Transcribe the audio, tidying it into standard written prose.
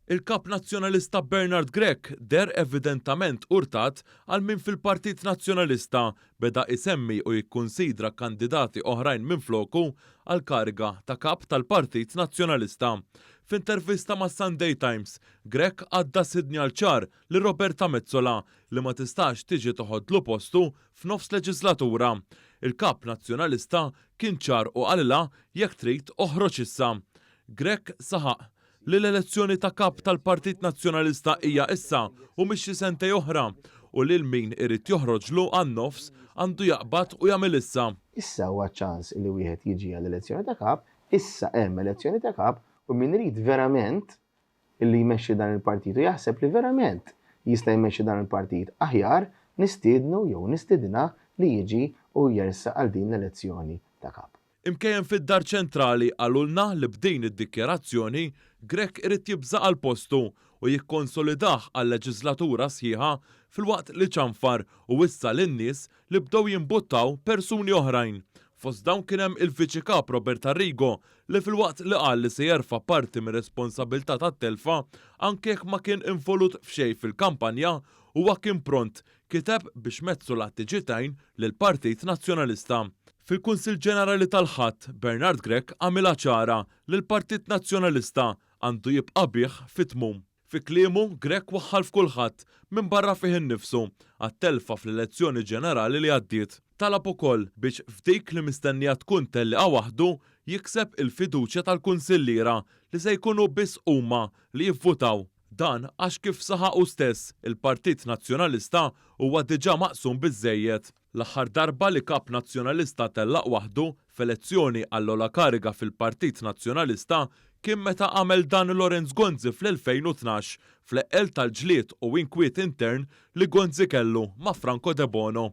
Il-Kap Nazzjonalista Bernard Grech deher evidentament urtat għal min fil-Partit Nazzjonalista beda jsemmi u jikkunsidra kandidati oħrajn minfloku għall-kariga ta' Kap tal-Partit Nazzjonalista. F'intervista mas-Sunday Times, Grech għadda sinjal ċar lil Roberta Metsola li ma tistax tiġi toħodlu postu f'nofs leġislatura. Il-Kap Nazzjonalista kien ċar u qalilha jekk trid oħroġ issa. Grech saħaq li l-elezzjoni ta' Kap tal-Partit Nazzjonalista hija issa u mhix xi sentej oħra u lil min irid joħroġlu għan-nofs għandu jaqbad u jagħmel issa. Issa huwa ċ-ċans li wieħed jiġi għall-elezzjoni ta' Kap, issa hemm elezzjoni ta' Kap u min irid verament li jmexxi dan il-partit u jaħseb li verament jista' jmexxi dan il-partit aħjar, nistiednu jew nistidinha li jiġi u jersaq għal din l-elezzjoni ta' Kap. Imkejjen fid-Dar Ċentrali qalulna li b'din id-dikjarazzjoni Grech irid jibża' għal postu u jikkonsolidah għal leġislatura sħiħa filwaqt li ċanfar u wissa lin-nies li bdew jimbuttaw persuni oħrajn. Fost dawn kien hemm il-Viċi Kap Robert Arrigo li filwaqt li qal li se jerfa' parti mir-responsabilità tat-telfa anke jekk ma kien involut f'xejn fil-kampanja huwa kien pront kiteb biex Metsola tiġi tgħin lill-Partit Nazzjonalista. Fil-Kunsill Ġenerali tal-Ħadd, Bernard Grech għamilha ċara li l-Partit Nazzjonalista għandu jibqa' bih fit-tmum. Fi kliemu, Grech waħħal f'kulħadd, minbarra fih innifsu, għat-telfa fl-elezzjoni ġenerali li għaddiet. Talab ukoll biex f'dik li mistennija tkun tellieqa waħdu, jikseb il-fiduċja tal-kunsilliera li se jkunu biss huma li jivvutaw. Dan għax kif saħaq hu stess, il-Partit Nazzjonalista huwa diġà maqsum biżżejjed. L-aħħar darba li Kap Nazzjonalista tellaq waħdu f'elezzjoni għall-ogħla kariga fil-Partit Nazzjonalista kien meta għamel dan Lawrence Gonzi fl-2012, fl-eqqel tal-ġlied u inkwiet intern li Gonzi kellu ma' Franco Debono.